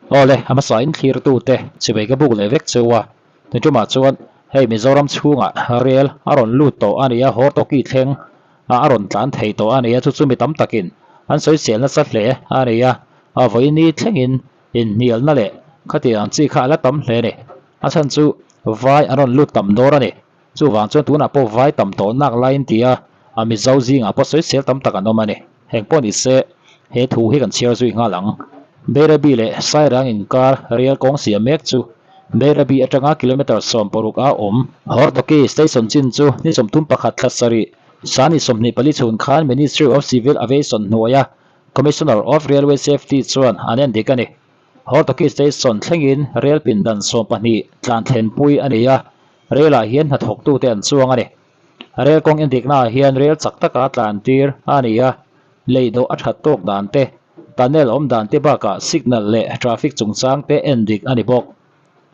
Awle, a hmasain thlirtute chivei ka buk leh vek cheu a, tunṭumah chuan hei Mizoram chhungah rel a rawn lut tawh a nia, Hortoki thleng a rawn tlan thei tawh a nia, chu chu mi tam takin an sawisel nasa hle a nia, a vawiini thlengin inhnialna leh khatiang chi kha a la tam hle a ni. A chhan chu vai an rawn lut tam dawr a ni. Chuvang chuan tunah pawh vai tam tawh nak laiin tia a Mizo zingah pawh sawisel tam tak an awm a ni. Heng pawh ni se he thu hi kan chhiar zui nghal ang. Bairabi leh Sairang inkar rel kawng siam mek chu Bairabi atanga kilometre 16 a awm. Hortoki Station chin chu ni 31 thla sarih sani 24 chhun khan Ministry of Civil Aviation hnuaia Commissioner of Railway Safety chuan an endik a ni. Hortoki Station thlengin rel pindan 12 tlan thlenpui a ni a, Rel-ah hian hnathawktute an chuang a ni. Rel kawng indiknaah hian rel chak taka tlan tir a ni a, lei dawh a that tawk dan te, tunnel awm dan te bakah signal leh traffic chungchang te endik a ni bawk.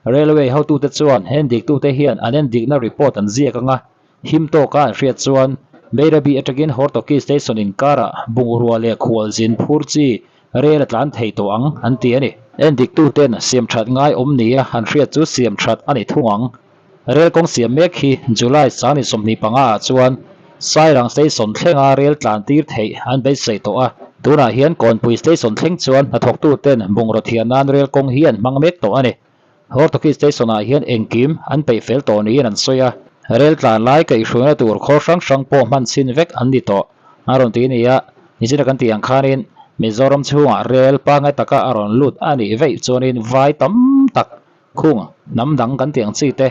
Railway hotute chuan endiktute hian an endikna report an ziak anga him tawka an hriat chuan Bairabi atangin Hortoki Station inkarah bungrua leh khualzin phur chi rel a tlan thei tawh ang an ti a ni. Endiktuten siam that ngai awm nia an hriat chu siam that a ni thung ang. Rel kawng siam mek hi July 25 ah chuan Sairang Station thlenga rel tlan tir theih an beisei tawh a. Tunah hian Kawnpui Station thleng chuan hnathawktuten bungraw thiah nan rel kawng hi an hmang mek tawh a ni. Hortoki Station ah hian engkim an peih fel tawh niin an sawi a. Rel tlan lai kaihhruaina tur khawl hrang hrang pawh hman chhin vek an ni tawh a rawn ti a ni a. Nichina kan tih ang khanin Mizoram chhungah rel pangngai taka a rawn lut a nih veih chuanin vai tam tak Khung, hnam dang kan tih ang chi te.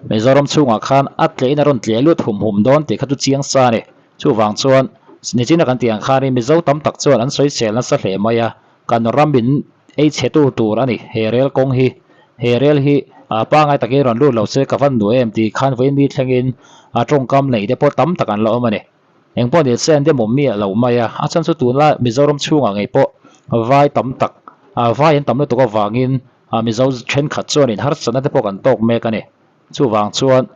Mizoram chhungah khan a tlehin a rawn tleh lut hum hum dawn tih kha chu chiang sa a ni. Chuvang chuan nichina kan tih ang khanin Mizo tam tak chuan an sawisel nasa hle mai a, kan ramin ei chhe tu tur a ni he rel kawng hi. He rel hi pangngai takin rawn lut lo se ka van duh em tih khan vawiin mi thlengin a tawngkam neih te pawh tam tak an la awm a ni. Engpawh ni se an demawm miah lo mai a, a chhan chu tunlai Mizoram chhungah ngei pawh vai tam tak vai an tam lutuk avangin Mizo thenkhat chuanin harsatna te pawh kan tawk mek a ni. Chuvang chuan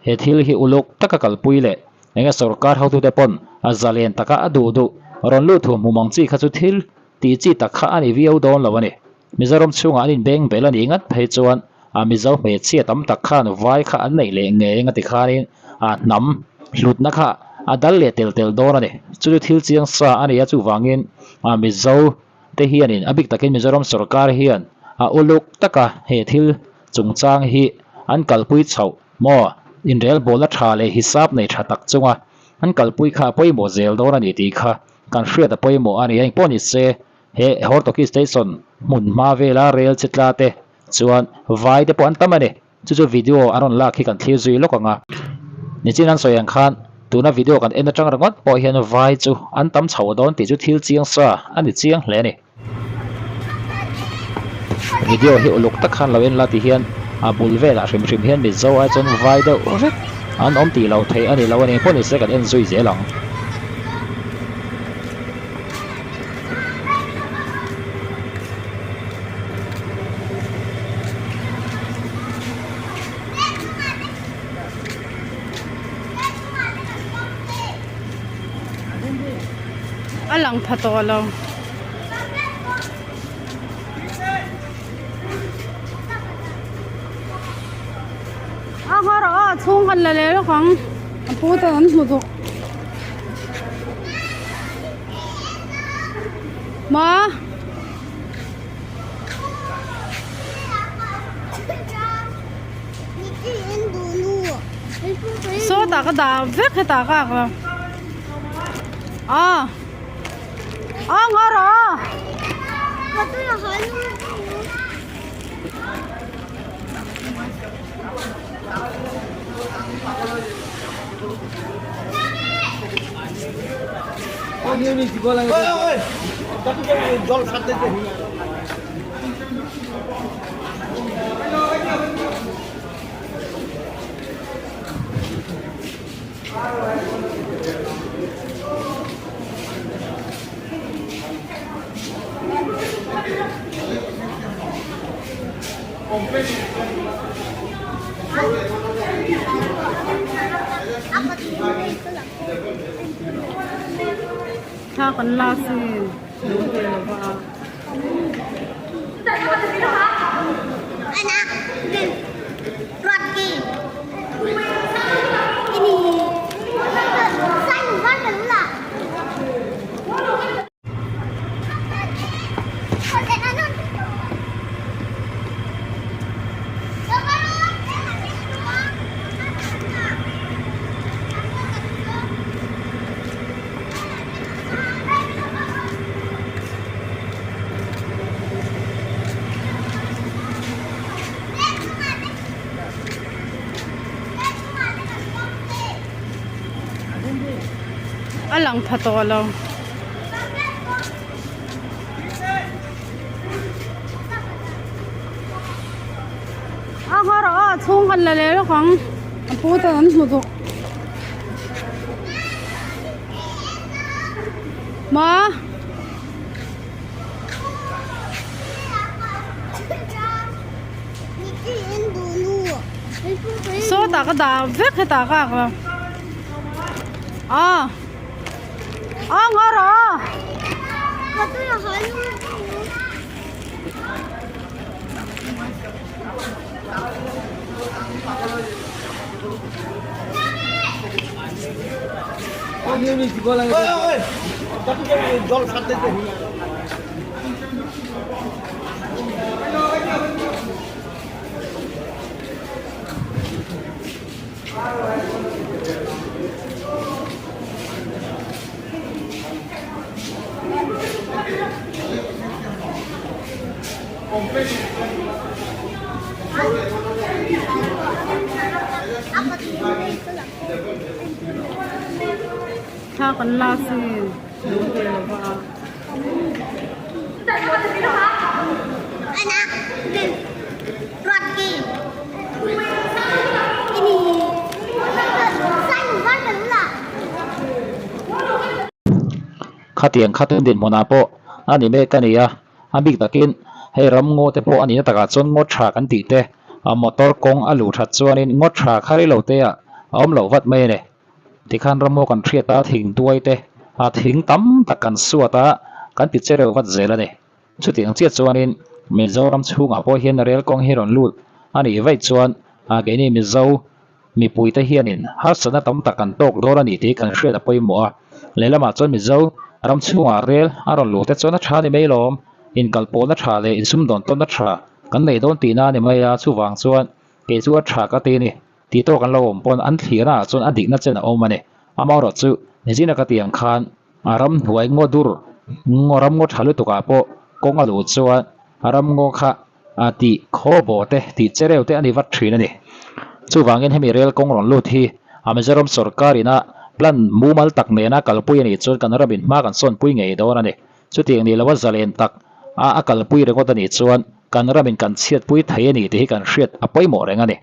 he thil hi uluk taka kalpui leh enge sorkar hotute pawn a zalen taka a duh duh rawn lut thu hmu mang chi kha chu thil tih chi tak kha a ni viau dawn lo a ni. Mizoram chhungah an inbeng bel a nih ngat phei chuan a Mizo hmeichhia tam tak khan vai kha an neih leh ngei eng a ti khanin a hnam hlutna kha a dal leh tel tel dawn a ni. Chu chu thil chiang sa a ni a, chuvangin a Mizo te hianin a bik takin Mizoram sorkar hian a uluk taka he thil chungchang hi an kalpui chhoh maw inrelbawlna tha leh hisap nei tha tak chunga an kalpui kha a pawimawh zel dawn a ni tih kha kan hriat a pawimawh a ni. Engpawh ni se he Hortoki Station hmun hma vela rel che tla te chuan vai te pawh an tam a ni. Chu chu video an rawn lak hi kan thlir zui lawk ang a. Nichin an sawi ang khan tuna video kan en atang ringawt pawh hian vai chu an tam chho dawn tih chu thil chiang sa a ni chiang hle a ni. Video hi uluk tak khan lo en la ti hian a bul velah hrim hrim hian Mizo ai chuan vai deuh vek an awm tih loh theih a ni lo a ni. Engpawh nise kan en zui zel ang. A lang pha tawh lo. A nghawr a chhung kan la leh lawk ang a pu ten an hmu duh. Ma. Sawtah ka dah vek hetah ka ak lo. A. A nga rawh. Thla kan la sin duh ve lo va. lang pha tawh lo. A nghawr aw chhung kan la leh lawk ang a pu ten an hmu duh. Ma. Sawtah ka dah vek hetah ka ak lo. Aw. Aw ngaw rawh aw. Thla kan la sin duh ve lo va a. Khatiang kha tun dinhmunah pawh a ni mek a ni a, a bik takin hei ram ngaw te pawh a nihna takah chuan ngaw tha kan tih te a motor kawng a luh that chuanin ngaw tha kha rei lo te ah a awm loh vat mai a ni. Tikhan ram ngaw kan hriat a thing tuai te a thing tam tak kan suat a kan ti che reuh vat zel a ni. Chutiang chiah chuanin Mizoram chhungah pawh hian rel kawng hi rawn lut a nih vaih chuan keini Mizo mipuite hianin harsatna tam tak kan tawk dawn a ni tih kan hriat a pawimawh a. Lehlamah chuan Mizo ram chhungah rel a rawn luh te chuan a tha a ni mai lawm, inkalpawhna tha leh insumdawn tawnna tha kan nei dawn tihna a ni mai a, chuvang chuan kei chu a tha ka ti a ni tih tawk an lo awm pawn an thlirna ah chuan a dikna chen a awm a ni. Amaherawhchu chu nizina ka tih ang khan A ramhnuai ngaw dur ngaw ram ngaw tha lutuk ah pawh kawng a luh chuan a ram ngaw kha a tih khaw bawh te tih che reuh te a ni vat thin a ni. Chuvangin hemi rel kawng rawn lut hi a Mizoram sorkar ina plan mumal tak nena kalpui a nih chuan kan ramin hma kan sawnpui ngei dawn a ni. Chutiang ni loa zalen tak a a kalpui ringawt a nih chuan kan ramin kan chhiatpui thei a ni tih hi kan hriat a pawimawh reng a ni.